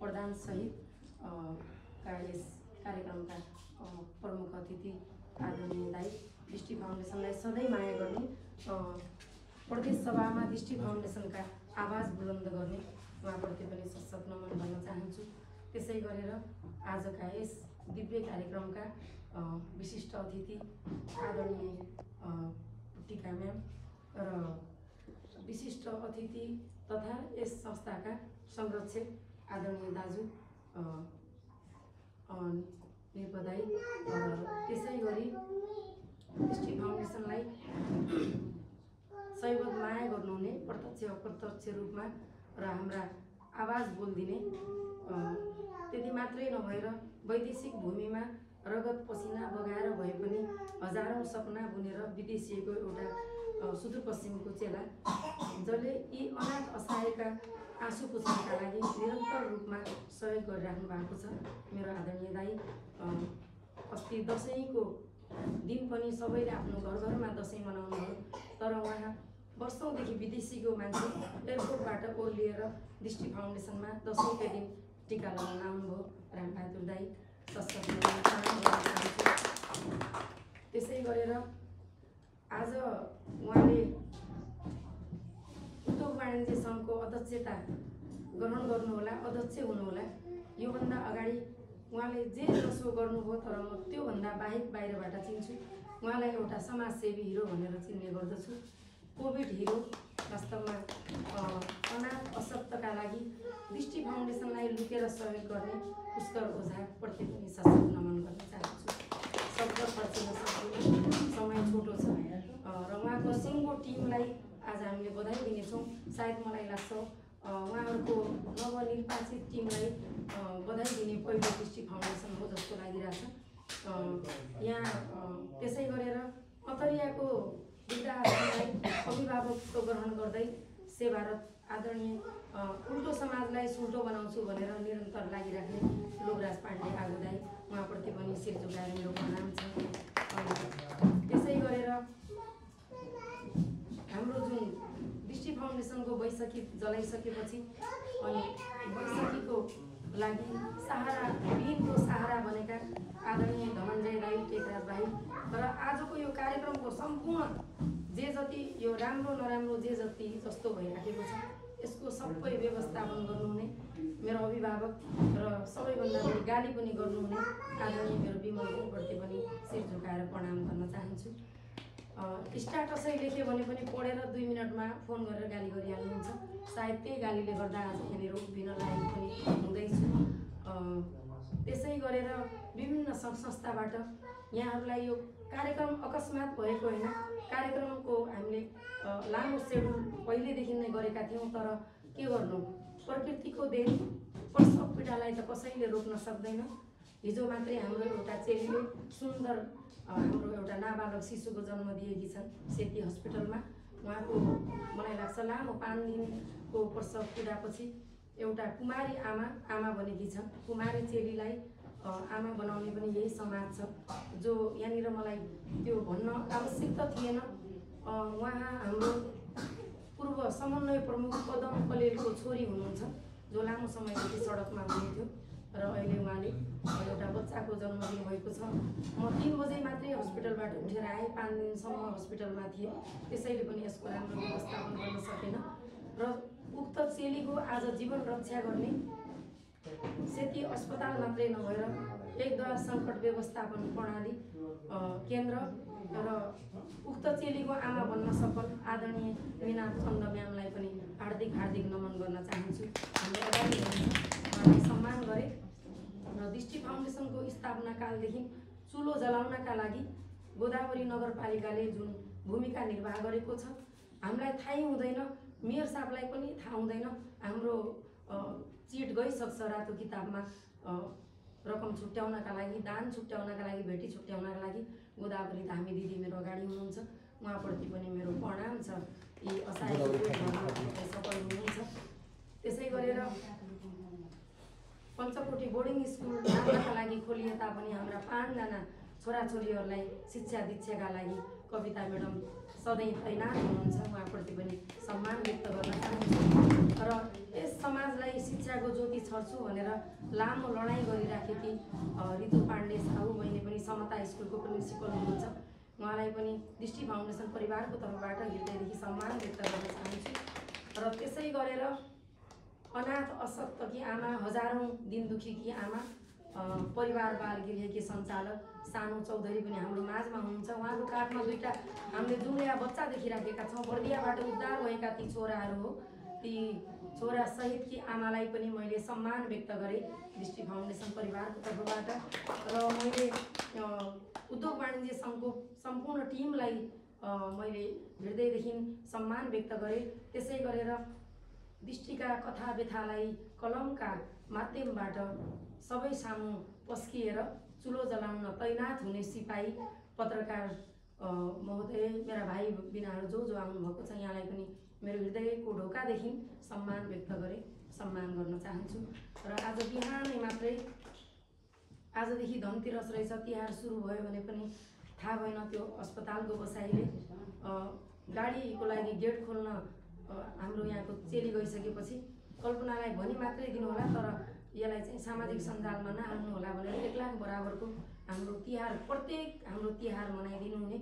प्रधान सहित यस कार्यक्रमका प्रमुख अतिथि आदरणीय दाई, दृष्टि फाउन्डेसनलाई सधैँ माया गर्ने, प्रदेश सभामा दृष्टि फाउन्डेसनका आवाज बुलन्द गर्ने उहाँप्रति पनि सशक्त नमन गर्न चाहन्छु। त्यसै गरेर आजका यस दिव्य कार्यक्रमका विशिष्ट अतिथि आदरणीय टिका म्याम र विशिष्ट अतिथि तथा यस संस्थाका संरक्षक आदरणीय दाजु निर्पदाई, त्यसै गरी दृष्टि फाउन्डेसनलाई सैवत माया गर्नुहुने प्रत्यक्ष अप्रत्यक्ष रूपमा र हाम्रा आवाज बोलिदिने, त्यति मात्रै नभएर वैदेशिक भूमिमा रगत पसिना बगाएर भए पनि हजारौं सपना बुनेर विदेशिएको एउटा सुदूरपश्चिमको चेला, जसले यी अनाथ असहायका आँसु पुछ्नका लागि निरन्तर रूपमा सहयोग गरिराख्नु भएको छ। मेरो आदरणीय दाई, अस्ति दसैँको दिन पनि सबैले आफ्नो घरमा दसैँ मनाउनु भयो, तर उहाँ वर्षौँदेखि विदेशीको मान्छे एयरपोर्टबाट ओर्लिएर दृष्टि फाउन्डेसनमा दसैँको दिन टिका लगाउन आउनुभयो। रामबहादुर दाई त्यसै गरेर आज उहाँले उद्योग वाणिज्य सङ्घको अध्यक्षता ग्रहण गर्नुहोला, अध्यक्ष हुनुहोला। योभन्दा अगाडि उहाँले जे जसो गर्नुभयो, तर म त्योभन्दा बाहिरबाट चिन्छु। उहाँलाई एउटा समाजसेवी हिरो भनेर चिन्ने गर्दछु। Covid hero. वास्तवमा अनाथ अशक्तका लागि दृष्टि फाउन्डेसनलाई लुकेर सहयोग गर्ने पुष्कर ओझाप्रति पनि सशक्त नमन गर्न चाहन्छु। शब्द खर्चिन सक्ने समय छोटो छ र उहाँको सिङ्गो टिमलाई आज हामीले बधाई दिनेछौँ। सायद मलाई लाग्छ उहाँहरूको नवनिर्वाचित टिमलाई बधाई दिने पहिलो दृष्टि फाउन्डेसन हो जस्तो लागिरहेछ यहाँ। त्यसै गरेर अतरियाको वृद्धाहरूलाई अभिभावकत्व ग्रहण गर्दै सेवारत आदरणीय उल्टो समाजलाई सुल्टो बनाउँछु भनेर निरन्तर लागिराख्ने लोकराज पाण्डे आगोदाई, उहाँप्रति पनि शिर झुकाएर मेरो प्रणाम छ। त्यसै गरेर हाम्रो जुन दृष्टि फाउन्डेसनको बैसकी जलाइसकेपछि अनि बैसकीको लागि सहारा विहीनको सहारा बनेका आदरणीय धनञ्जय दाई, टेकराज भाइ, तर आजको यो कार्यक्रमको सम्पूर्ण जे जति यो राम्रो नराम्रो जे जति जस्तो भइराखेको छ यसको सबै व्यवस्थापन गर्नुहुने मेरो अभिभावक र सबैभन्दा बढी गाली पनि गर्नुहुने आदरणीय मेरो विमल गुरुप्रति पनि शिर झुकाएर प्रणाम गर्न चाहन्छु। स्ट्याटसै लेख्यो भने पनि पढेर 2 मिनटमा फोन गरेर गाली गरिहाल्नुहुन्छ। सायद त्यही गालीले गर्दा आज यहाँनिर उभिन लागेको पनि हुँदैछु। त्यसै गरेर विभिन्न सङ्घ संस्थाबाट यहाँहरूलाई यो कार्यक्रम अकस्मात भएको होइन। कार्यक्रमको हामीले लामो सेड्युल पहिलेदेखि नै गरेका थियौँ, तर के गर्नु, प्रकृतिको देन प्रसव पीडालाई त कसैले रोक्न सक्दैन। हिजो मात्रै हाम्रो एउटा चेलीले सुन्दर हाम्रो एउटा नाबालक शिशुको जन्म दिएकी छन् सेती हस्पिटलमा। उहाँको मलाई लाग्छ लामो 5 दिनको प्रसव पीडापछि एउटा कुमारी आमा बनेकी छन्। कुमारी चेलीलाई आमा बनाउने पनि यही समाज छ, जो यहाँनिर मलाई त्यो भन्न आवश्यक त थिएन। उहाँ हाम्रो पूर्व समन्वय प्रमुख पदम कलेलको छोरी हुनुहुन्छ, जो लामो समयदेखि सडकमा हुनुहुन्थ्यो र अहिले उहाँले एउटा बच्चाको जन्म दिनुभएको छ। म 3 बजे मात्रै हस्पिटलबाट उठेर आएँ, 5 दिनसम्म हस्पिटलमा थिएँ, त्यसैले पनि यसको राम्रो व्यवस्थापन गर्न सकेन र उक्त चेलीको आज जीवन रक्षा गर्ने सेती अस्पताल मात्रै नभएर एकदुवार सङ्कट व्यवस्थापन प्रणाली केन्द्र र उक्त चेलीको आमा बन्न सफल आदरणीय मीना चन्द म्यामलाई पनि हार्दिक नमन गर्न चाहन्छु। हामीले अगाडि उहाँलाई सम्मान गरे र दृष्टि फाउन्डेसनको स्थापना कालदेखि चुलो जलाउनका लागि गोदावरी नगरपालिकाले जुन भूमिका निर्वाह गरेको छ हामीलाई थाहै हुँदैन, मेयर साहबलाई पनि थाहा हुँदैन। हाम्रो चिट गइसक्छ रातो किताबमा रकम छुट्याउनका लागि, दान छुट्याउनका लागि, भेटी छुट्याउनका लागि। गोदावरी धामी दिदी मेरो अगाडि हुनुहुन्छ, उहाँप्रति पनि मेरो प्रणाम छ। यी असहाय सफल हुनुहुन्छ। त्यसै गरेर पञ्चकोटी बोर्डिङ स्कुल राख्नका लागि खोलिए तापनि हाम्रा 5 जना छोराछोरीहरूलाई शिक्षा दीक्षाका लागि कविता म्याडम सधैँ तैनात हुनुहुन्छ, उहाँप्रति पनि सम्मान व्यक्त गर्न चाहन्छु। र यस समाजलाई शिक्षाको ज्योति छर्छु भनेर लामो लडाइँ गरिराखेकी ऋतु पाण्डे साहु बहिनी पनि समता स्कुलको प्रिन्सिपल हुनुहुन्छ, उहाँलाई पनि दृष्टि फाउन्डेसन परिवारको तर्फबाट हृदयदेखि सम्मान व्यक्त गर्न चाहन्छु। र त्यसै गरेर अनाथ अशक्तकी आमा, हजारौँ दिन दुखीकी आमा, परिवार बाल गृहकी सञ्चालक सानु चौधरी पनि हाम्रो माझमा हुनुहुन्छ। उहाँको काखमा दुईटा हामीले जुम्लिया बच्चा देखिराखेका छौँ। बर्दियाबाट उद्धार भएका ती छोराहरू हो। ती छोरा सहितकी आमालाई पनि मैले सम्मान व्यक्त गरेँ दृष्टि फाउन्डेसन परिवारको तर्फबाट। र मैले उद्योग वाणिज्य सङ्घको सम्पूर्ण टिमलाई मैले हृदयदेखि सम्मान व्यक्त गरेँ। त्यसै गरेर दृष्टिका कथा व्यथालाई कलमका माध्यमबाट सबै सामु पस्किएर चुलो जलाउन तैनात हुने सिपाही पत्रकार महोदय, मेरा भाइ बिनाहरू जो आउनुभएको छ, यहाँलाई पनि मेरो हृदयको ढोकादेखि सम्मान व्यक्त गरेँ, सम्मान गर्न चाहन्छु। र आज बिहानै मात्रै, आजदेखि धनतेरस रहेछ, तिहार सुरु भयो भने पनि थाहा भएन। त्यो अस्पतालको बसाइले गाडीको लागि गेट खोल्न हाम्रो यहाँको चेली गइसकेपछि कल्पनालाई भनी मात्रै दिनुहोला, तर यसलाई चाहिँ सामाजिक सञ्जालमा नहाल्नु होला भनेर 1 लाख बराबरको हाम्रो तिहार, प्रत्येक हाम्रो तिहार मनाइदिनु हुने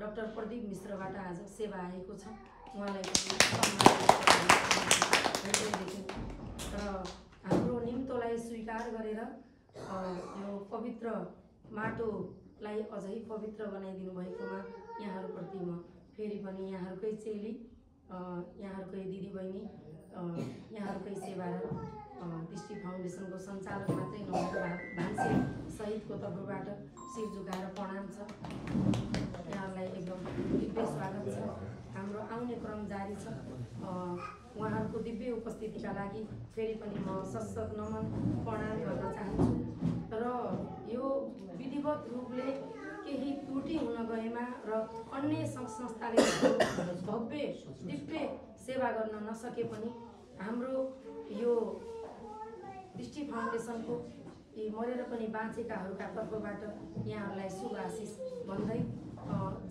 डाक्टर प्रदीप मिश्रबाट आज सेवा आएको छ, उहाँलाई र हाम्रो निम्तोलाई स्वीकार गरेर यो पवित्र माटोलाई अझै पवित्र बनाइदिनु भएकोमा यहाँहरूप्रति म फेरि पनि यहाँहरूकै चेली, यहाँहरूकै दिदीबहिनी, यहाँहरूकै सेवारत दृष्टि फाउन्डेसनको सञ्चालक मात्रै नभएर भान्से सहितको तर्फबाट शिर झुकाएर प्रणाम छ। यहाँहरूलाई एकदम दिव्य स्वागत छ। हाम्रो आउने क्रम जारी छ। उहाँहरूको दिव्य उपस्थितिका लागि फेरि पनि म सशक्त नमन प्रणाम गर्न चाहन्छु। र यो विधिवत रूपले केही त्रुटि हुन गएमा र अन्य सङ्घ संस्थाले भव्य दिव्य सेवा गर्न नसके पनि हाम्रो यो दृष्टि फाउन्डेसनको यी मरेर पनि बाँचेकाहरूका तर्फबाट यहाँहरूलाई शुभ आशिष भन्दै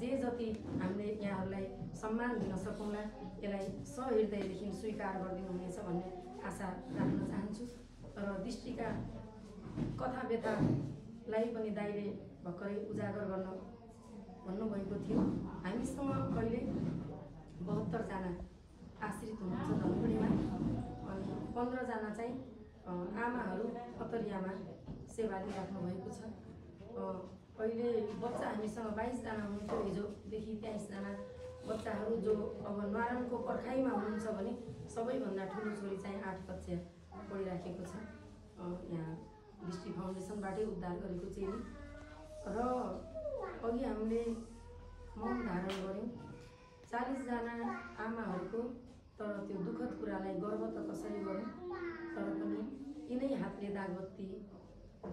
जे जति हामीले यहाँहरूलाई सम्मान दिन सकौँला यसलाई सहृदयदेखि स्वीकार गरिदिनुहुनेछ भन्ने आशा राख्न चाहन्छु। र दृष्टिका कथा व्यथालाई पनि दाइले भर्खरै उजागर गर्न भन्नुभएको थियो। हामीसँग कहिले 72 जना आश्रित हुनुहुन्छ धनगढीमा, अनि 15 जना चाहिँ आमाहरू अतरियामा सेवा लिइराख्नु भएको छ। अहिले बच्चा हामीसँग 22 जना हुनुहुन्थ्यो, हिजोदेखि 23 जना बच्चाहरू जो अब नारायणको पर्खाइमा हुनुहुन्छ भने सबैभन्दा ठुलो छोरी चाहिँ 8 कक्षा पढिराखेको छ, यहाँ दृष्टि फाउन्डेसनबाटै उद्धार गरेको चेली। र अघि हामीले मौन धारण गऱ्यौँ 40 जना आमाहरूको, तर त्यो दुःखद कुरालाई गर्व त कसरी गरौँ, तर पनि यिनै हातले दागबत्ती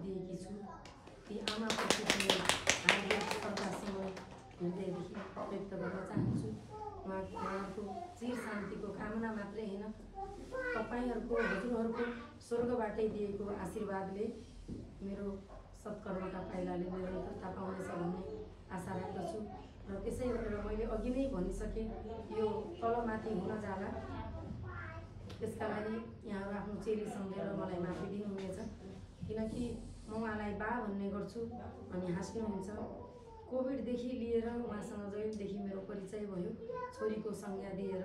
दिएकी छु। ती आमाप्रति हामीले श्रद्धासँग हृदयदेखि व्यक्त गर्न चाहन्छु। उहाँको चिर शान्तिको कामना मात्रै होइन, तपाईँहरूको हजुरहरूको स्वर्गबाटै दिएको आशीर्वादले मेरो सत्कर्मका पाइलाले निरन्तरता पाउनेछ भन्ने आशा राख्दछु। र त्यसै गरेर मैले अघि नै भनिसकेँ, यो तलमाथि हुन जाला, त्यसका लागि यहाँहरू आफ्नो चेली सम्झेर मलाई माफी दिनुहुनेछ, किनकि म उहाँलाई बा भन्ने गर्छु अनि हाँस्नुहुन्छ। कोभिडदेखि लिएर उहाँसँग जहिलेदेखि मेरो परिचय भयो छोरीको संज्ञा दिएर,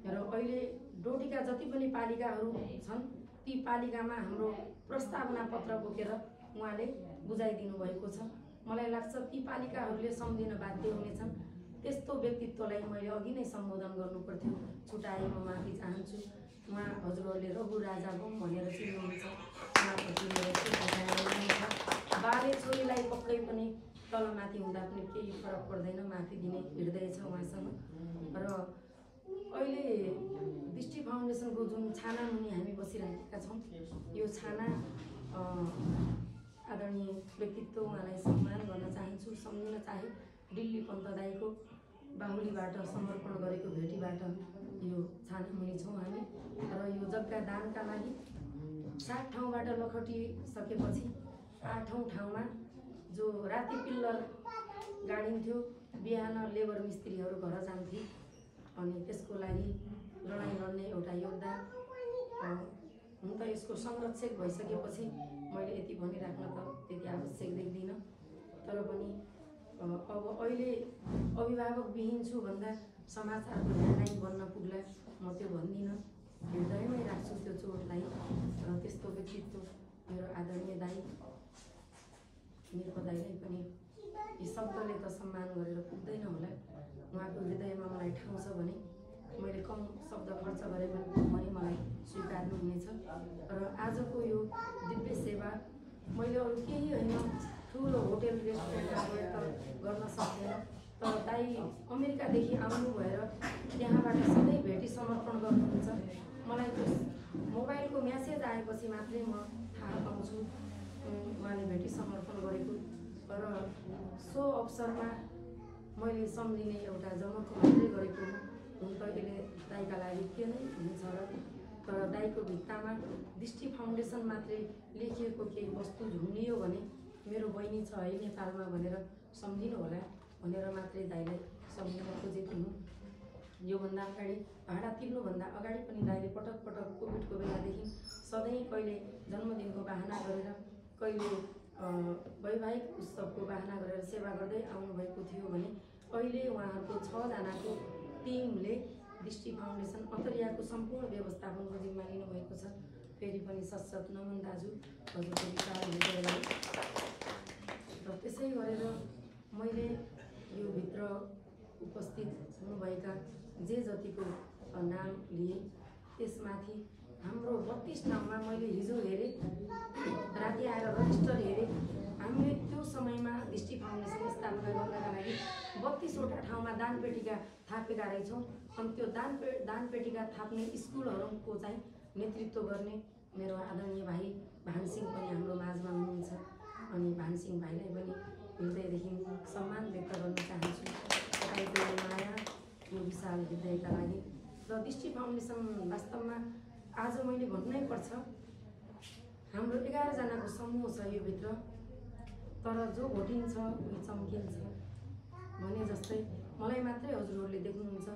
र अहिले डोटीका जति पनि पालिकाहरू छन् ती पालिकामा हाम्रो प्रस्तावना पत्र बोकेर उहाँले बुझाइदिनु भएको छ। मलाई लाग्छ ती पालिकाहरूले सम्झिन बाध्य हुनेछन्। त्यस्तो व्यक्तित्वलाई मैले अघि नै सम्बोधन गर्नुपर्थ्यो, छुटाए म माफी चाहन्छु। उहाँ हजुरहरूले रघु राजा बम भनेर चिन्नुहुन्छ, उहाँप्रति मेरो बाले छोरीलाई पक्कै पनि तलमाथि हुँदा पनि केही फरक पर्दैन, माफी दिने हृदय छ उहाँसँग। र अहिले दृष्टि फाउन्डेसनको जुन छाना मुनि हामी बसिरहेका छौँ, यो छाना आदरणीय व्यक्तित्व, उहाँलाई सम्मान गर्न चाहन्छु। सम्झिन चाहे दिल्ली पन्त दाईको बाहुलीबाट समर्पण गरेको भेटीबाट यो छाना मुनि छौँ हामी। र यो जग्गा दानका लागि 7 ठाउँबाट लखटिसकेपछि 8औँ ठाउँमा जो राति पिल्लर गाडिन्थ्यो बिहान लेबर मिस्त्रीहरू घर जान्थे अनि त्यसको लागि लडाइँ लड्ने एउटा योद्धा हुन त यसको संरक्षक भइसकेपछि मैले यति भनिराख्न त त्यति आवश्यक देख्दिनँ। तर पनि अब अहिले अभिभावकविहीन छु भन्दा समाचारको हेडलाइन बन्न पुग्ला म त्यो भन्दिनँ। हृदयमै राख्छु त्यो चोटलाई र त्यस्तो व्यक्तित्व मेरो आदरणीय दाई मिर्ख दाईलाई पनि यी शब्दले त सम्मान गरेर पुग्दैन होला। उहाँको हृदयमा मलाई ठाउँ छ भने मैले कम शब्द खर्च गरे पनि मलाई स्वीकार्नु हुनेछ। र आजको यो दिव्य सेवा मैले अरू केही होइन, ठुलो होटेल रेस्टुरेन्टमा गएर त गर्न सक्दैन, तर दाई अमेरिकादेखि आउनु भएर त्यहाँबाट सधैँ भेटी समर्पण गर्नुहुन्छ। मलाई त्यो मोबाइलको म्यासेज आएपछि मात्रै म थाहा पाउँछु उहाँले भेटी समर्पण गरेको। र सो अवसरमा मैले सम्झिने एउटा जमर्को मात्रै गरेको हुन त यसले दाईका लागि के नै हुन्छ र। तर दाईको भित्तामा दृष्टि फाउन्डेसन मात्रै लेखिएको केही वस्तु झुन्डियो भने मेरो बहिनी छ है नेपालमा भनेर सम्झिनु होला भनेर मात्रै दाईलाई सम्झिन खोजेको हुँ। योभन्दा अगाडि भाडा तिर्नुभन्दा अगाडि पनि दाईले पटक पटक कोभिडको बेलादेखि सधैँ कहिले जन्मदिनको बाहना गरेर कहिले वैवाहिक उत्सवको बाहना गरेर सेवा गर्दै आउनुभएको थियो भने अहिले उहाँहरूको 6 जनाको टिमले दृष्टि फाउन्डेसन अन्तर्याको सम्पूर्ण व्यवस्थापनको जिम्मा लिनुभएको छ। फेरि पनि सशक्त नमन दाजु हजुरको विचार हृदयलाई। र त्यसै गरेर मैले यो भित्र उपस्थित हुनुभएका जे जतिको नाम लिए त्यसमाथि हाम्रो 32 ठाउँमा मैले हिजो हेरेँ, राति आएर रजिस्टर हेरेँ। हामीले त्यो समयमा दृष्टि फाउन्डेसन स्थापना गर्नका लागि 32वटा ठाउँमा दानपेटिका थापेका रहेछौँ। अनि त्यो दानपेटिका थाप्ने स्कुलहरूको चाहिँ नेतृत्व गर्ने मेरो आदरणीय भाइ भानसिंह पनि हाम्रो माझमा हुनुहुन्छ। अनि भानसिंह भाइलाई पनि हृदयदेखि सम्मान व्यक्त गर्न चाहन्छु तपाईँको माया यो विशाल हृदयका लागि। र दृष्टि फाउन्डेसन वास्तवमा आज मैले भन्नै पर्छ, हाम्रो 11 जनाको समूह छ यो भित्र, तर जो भोटिन्छ उही चम्किन्छ भने जस्तै मलाई मात्रै हजुरहरूले देख्नुहुन्छ।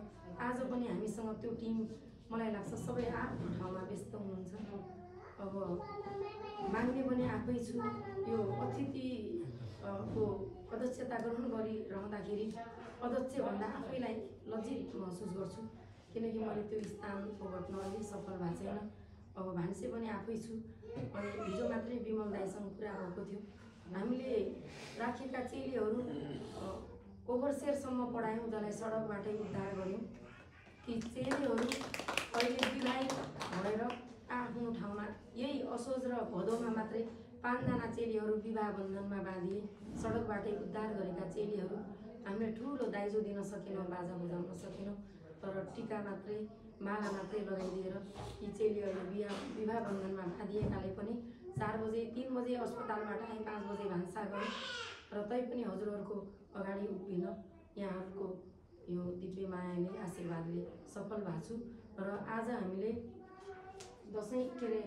आज पनि हामीसँग त्यो टिम मलाई लाग्छ सबै आफ्नो ठाउँमा व्यस्त हुनुहुन्छ। अब माग्ने पनि आफै छु। यो अतिथि को अध्यक्षता ग्रहण गरिरहँदाखेरि अध्यक्षभन्दा आफैलाई लज्जित महसुस गर्छु, किनकि मैले त्यो स्थान ओगट्न अलि सफल भएको छैन। अब भान्से पनि आफै छु। अनि हिजो मात्रै विमल दाईसँग कुरा भएको थियो, हामीले राखेका चेलीहरू ओभरसेयरसम्म पढायौँ, जसलाई सडकबाटै उद्धार गऱ्यौँ। ती चेलीहरू अहिले विवाहित भएर आफ्नो ठाउँमा यही असोज र भदौमा मात्रै 5 जना चेलीहरू विवाह बन्धनमा बाँधिए। सडकबाटै उद्धार गरेका चेलीहरू हामीले ठुलो दाइजो दिन सकेनौँ, बाजा बजाउन सकेनौँ, तर टिका मात्रै माला मात्रै लगाइदिएर यी चेली अहिले विवाह बन्धनमा बाँधिएकाले पनि 4 बजे 3 बजे अस्पतालबाट आएँ, 5 बजे भान्सा गएँ र तैपनि हजुरहरूको अगाडि उभिन यहाँहरूको यो दिव्य मायाले आशीर्वादले सफल भएको छु। र आज हामीले दसैँ के अरे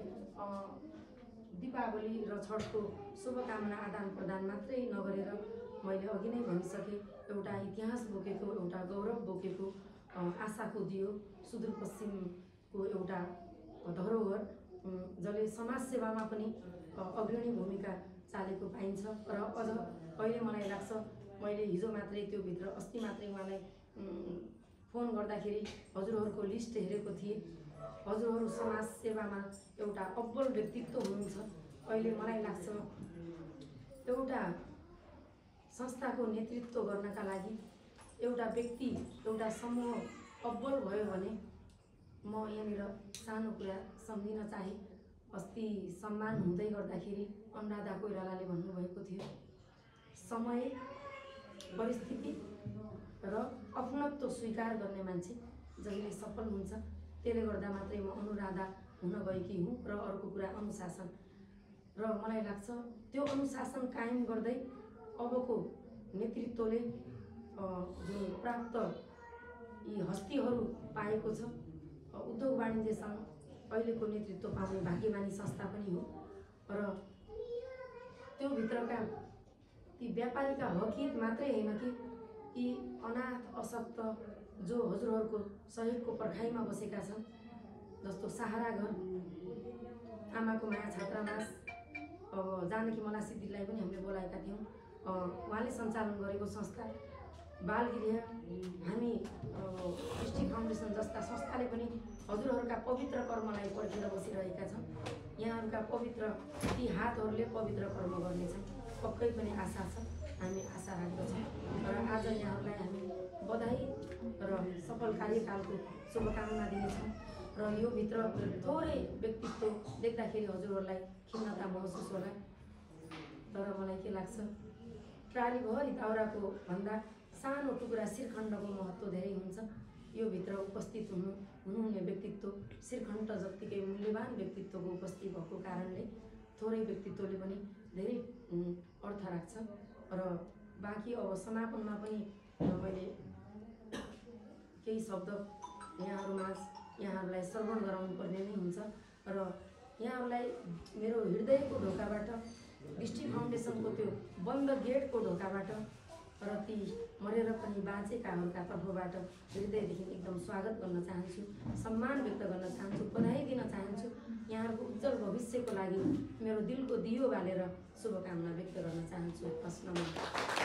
दीपावली र छठको शुभकामना आदान प्रदान मात्रै नगरेर मैले अघि नै भनिसकेँ, एउटा इतिहास बोकेको, एउटा गौरव बोकेको आशाको दियो, सुदूरपश्चिमको एउटा धरोहर जसले समाजसेवामा पनि अग्रणी भूमिका चालेको पाइन्छ। र अझ अहिले मलाई लाग्छ, मैले हिजो मात्रै त्यो भित्र अस्ति मात्रै उहाँलाई फोन गर्दाखेरि हजुरहरूको लिस्ट हेरेको थिएँ। हजुरहरू समाजसेवामा एउटा अब्बल व्यक्तित्व हुनुहुन्छ। अहिले मलाई लाग्छ एउटा संस्थाको नेतृत्व गर्नका लागि एउटा व्यक्ति, एउटा समूह अब्बल भयो भने म यहाँनिर सानो कुरा सम्झिन चाहे। अस्ति सम्मान हुँदै गर्दाखेरि अनुराधा कोइरालाले भन्नुभएको थियो, समय, परिस्थिति र अपनत्व स्वीकार गर्ने मान्छे जहिले सफल हुन्छ। त्यसले गर्दा मात्रै म अनुराधा हुन गएकी हुँ। र अर्को कुरा अनुशासन, र मलाई लाग्छ त्यो अनुशासन कायम गर्दै अबको नेतृत्वले जुन प्राप्त यी हस्तीहरू पाएको छ, उद्योग वाणिज्य सङ्घ अहिलेको नेतृत्व पाउने भाग्यमानी संस्था पनि हो। र त्यो भित्रका ती व्यापारीका हकित मात्रै होइन कि यी अनाथ अशक्त जो हजुरहरूको सहयोगको पर्खाइमा बसेका छन्, जस्तो सहारा घर, आमाको माया छात्रावास, अब जानकी मलासी दिदीलाई पनि हामीले बोलाएका थियौँ। उहाँले सञ्चालन गरेको संस्था बालगृह, हामी दृष्टि फाउन्डेसन जस्ता संस्थाले पनि हजुरहरूका पवित्र कर्मलाई पर्खेर बसिरहेका छन्। यहाँहरूका पवित्र ती हातहरूले पवित्र कर्म गर्नेछन्, पक्कै पनि आशा छ, हामी आशा राख्दछौँ। र आज यहाँहरूलाई हामी बधाई र सफल कार्यकालको शुभकामना दिनेछौँ। र यो भित्र थोरै व्यक्तित्व देख्दाखेरि हजुरहरूलाई खिन्नता महसुस होला, तर मलाई के लाग्छ, प्राणीभरि दाउराको भन्दा सानो टुक्रा श्रीखण्डको महत्त्व धेरै हुन्छ। यो भित्र उपस्थित हुनुहुने व्यक्तित्व श्रीखण्ड जत्तिकै मूल्यवान व्यक्तित्वको उपस्थित भएको कारणले थोरै व्यक्तित्वले पनि धेरै अर्थ राख्छ। र बाँकी अब समापनमा पनि मैले केही शब्द यहाँहरूलाई श्रवण गराउनु पर्ने नै हुन्छ। र यहाँहरूलाई मेरो हृदयको ढोकाबाट, दृष्टि फाउन्डेसनको त्यो बन्द गेटको ढोकाबाट र ती मरेर पनि बाँचेकाहरूका तर्फबाट हृदयदेखि एकदम स्वागत गर्न चाहन्छु, सम्मान व्यक्त गर्न चाहन्छु, बधाई दिन चाहन्छु। यहाँहरूको उज्जवल भविष्यको लागि मेरो दिलको दियो बालेर शुभकामना व्यक्त गर्न चाहन्छु। हस्, नमस्कार।